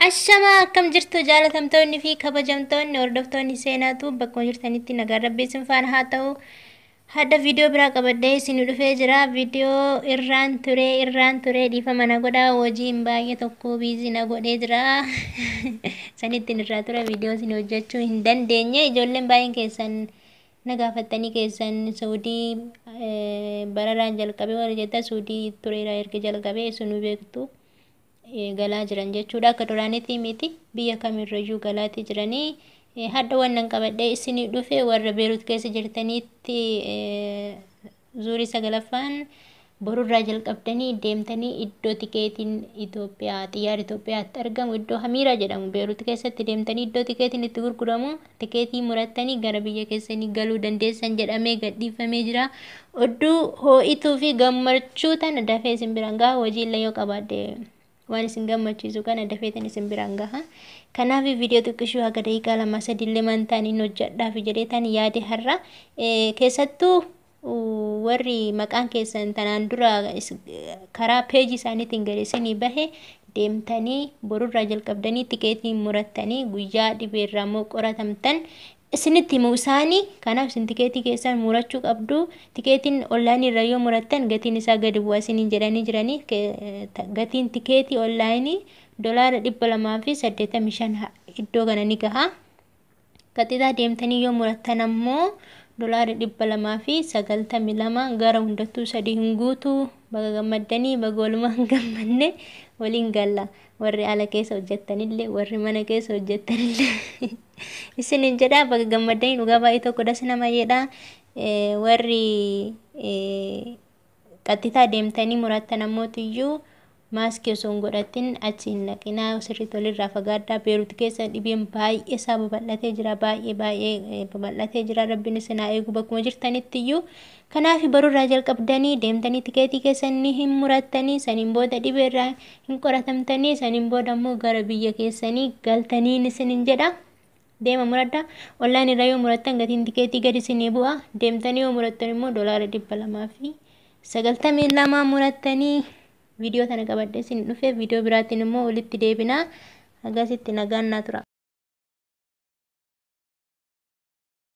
Ashamaa, akkam jirtu jaalatamtoonni fi kabajamtoonni hordoftoonni seenaatu? Bakkuma jirtanitti nagaan rabbii isin faana haa ta'u. Hadda viidiyoo biraa qabadhee isin dhufee jira. Viidiyoo irraan ture dhiifama na godhaa, hojiin baay'ee tokko busy na godhee jira. Sanittiin irraa ture, viidiyoo isin hojjechuu hin dandeenye. Ijoolleen baay'een keessan na gaafattanii, keessan Saudii bararaan jalqabee warri jettan, Saudii tureera erga jalqabee isinuu beektu. Galaa jiran jechuudha. Akka duraanitti miti, biyya kamirrayyuu galaatii jiranii. Hadda wannan qabadhee isinii dhufe, warra Beerut keessa jirtaniitti, zuurii sagalaffaan borurraa jalqabdanii deemtanii iddoo tikeetiin Itoophiyaa, xiyyaara Itoophiyaatti argamu, iddoo Hamiiraa jedhamu Beerut keessatti, deemtanii iddoo tikeetiin itti gurguramu tikeetii murattanii gara biyya keessanii galuu dandeessan jedhamee gadhiifamee jira. Odduu hoo'ituu fi gammachuu tana dafee isin biraan gaha. Hojiillee yoo qabaadhe waan isin gammachiisu kana dafeetan isin biraan gaha. Kanaaf viidiyoo xiqqishuu haga daqiiqaa 2 3llee mantaan hin hojjedhaaf jedhee tan yaade har'a. Keessattuu warri maqaan keessan tanaan dura karaa peejii isaaniitiin gadi isinii bahe, deemtanii borurraa jalqabdanii tikeetii murattanii guyyaa dhibeerraa immoo qoratamtan isinitti himu isaanii. Kanaaf isin tikeetii keessan murachuu qabdu. Tikeetiin onlaayinii irra yoo murattan gatiin isaa gadi bu'aa isiniin jedhanii jiranii. Gatiin tikeetii onlaayinii $285 iddoo kana ni gaha. Qaxitaa deemtanii yoo murattan ammoo $292, gara hundattuu sadii hin guutu. Baga gammaddanii, baga walumaan gammanne, waliin galla. Warri ala keessa hojjettanillee, warri mana keessa hojjettanillee isinin jedha, baga gammaddanii. Dhugaa baay'ee tokko das nama jedha. Warri qaxxitaa deemtanii murattan ammootiyyuu maaskii osoo hin godhatin achi hin naqinaa, sirriitti walirraa fagaadhaa. Beerut keessa dhibeen baay'ee isaa babal'atee jira, baay'ee baay'ee babal'atee jira. Rabbiin isin haa eegu bakkuma jirtanitti iyyuu. Kanaaf barurraa jalqabdanii deemtanii tikeetii keessan ni hin murattanii, saniin booda dhibeerraa hin qoratamtanii, saniin booda immoo gara biyya keessanii galtaniin isinin jedha. Deema muradha. Online irraa yoo murattan gatiin tikeetii gadi isinii bu'a. Deemtanii yoo murattan immoo $292 murattanii. Viidiyoo tana qabadhee isin dhufe. Viidiyoo biraatiin immoo walitti deebinaa. Agasitti nagaan naa tura.